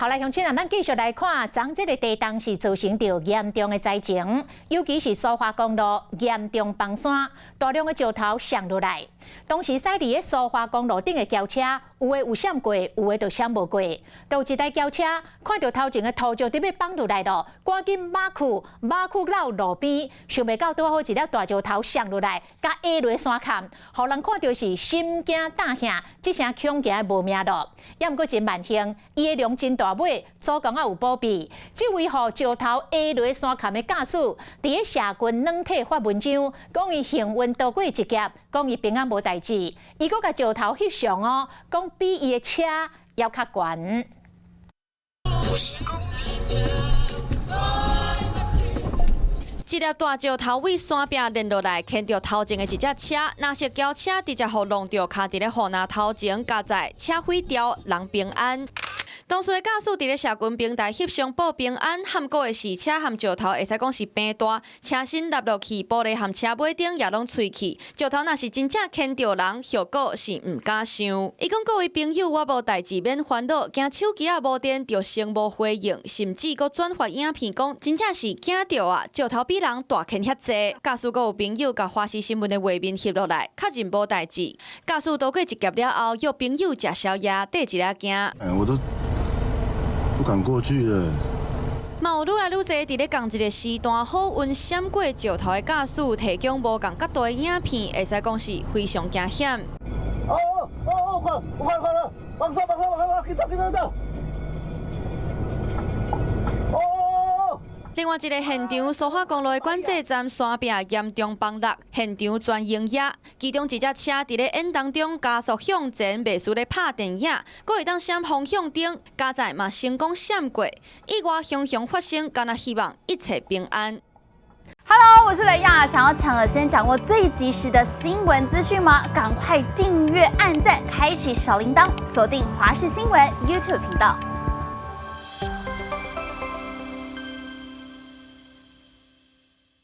好來，鄉親啊，咱繼續來看，昨這个地動是造成著嚴重的災情，尤其是蘇花公路嚴重崩山，大量的石頭摔落來。當時駛佇咧蘇花公路頂的轎車，有的有閃過，有的就閃無過。就有一台轎車看著頭前的土石佇欲崩落來囉，趕緊馬去馬去到路邊，想袂到拄好一粒大石頭摔落來，共壓落山崁，予人看著是心驚膽嚇，這聲恐驚無命囉。也毋過真萬幸，伊的龍真大尾，祖公仔有保庇。這位予石頭壓落山崁的駕駛，佇咧社群軟體發文章，講伊幸運逃過一劫，講伊平安無代誌。伊閣共石頭翕相哦，講比伊的車猶較懸。 50公里。一粒大石頭對山壁連落來，牽著頭前的一隻車，藍色轎車直接予弄著，卡佇咧護欄頭前加載，車毀掉，人平安。當時的駕駛佇咧社群平台翕相報平安，撼過的是車和石頭，會使講是平大，車身落落去，玻璃和車尾燈也攏碎去。石頭若是真正牽著人，後果是毋敢想。伊講各位朋友，我無代誌免煩惱，驚手機仔無電就先無回應，甚至閣轉發影片講，真正是驚著啊！石頭比人大牽遐濟。駕駛閣有朋友共華視新聞的畫面翕落來，確認無代誌。駕駛躲過一劫了後，約朋友食宵夜，綴一下驚。我都不敢過去了。嘛有愈來愈濟佇咧仝一个時段好運閃過石頭的駕駛，提供無仝角度的影片，會使講是非常驚險。哦哦哦！快快快了，往上往上往上，緊走緊走走！哦！另外一个現場，蘇花公路的管制站山壁嚴重崩落，現場全營業。其中一隻車佇咧煙當中加速向前，袂輸咧拍電影，閣會當閃方向燈，加載嘛成功閃過。意外雄雄發生，敢若希望一切平安。 Hello，我是雷亞，想要搶先掌握最及時的新聞資訊嗎？趕快訂閱、按讚、開啟小鈴鐺，鎖定華視新聞 YouTube 頻道。